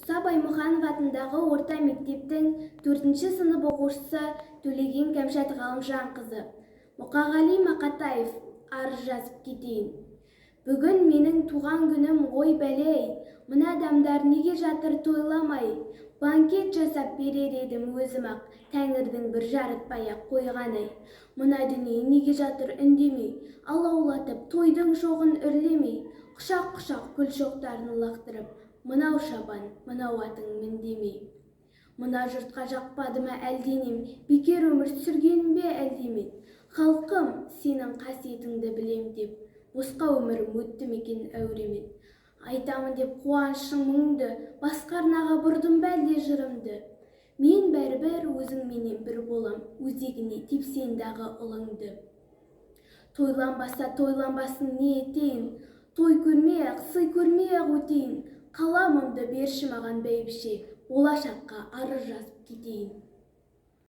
Мұса Баймұханов атындағы орта мектептің 4-ші сынып оқушысы Төлеген Кәмшат Ғалымжанқызы. Мұқағали Мақатаев, арыз жазып кетейін. Бүгін менің туған күнім, ой бәле-ай, мына адамдар неге жатыр тойламай? Банкет жасап берер едім өзім-ақ, тәңірдің бір жарытпай-ақ қойғаны-ай. Мына дүние неге жатыр үндемей, алаулатып тойдың шоғын үрлемей, құшақ-құшақ гүл шоқтарын лақтырып, мынау шапан, мынау атың мін демей. Мына жұртқа жақпады ма әлденем, бекер өмір сүргенім бе әлде мен? Халқым, сенің қасиетіңді білем деп, босқа өмірім өтті ме екен әуремен? Айтамын деп қуанышың мұңды, басқа арнаға бұрдым ба әлде жырымды? Мен бәрібір өзіңменен бір болам, өзегіне тепсең дағы ұлыңды. Тойланбаса тойланбасын не етейін, той көрмей-ақ, сый көрмей-ақ өтейін. Қаламымды берші маған, бәйбіше, болашаққа арыз жазып кетейін.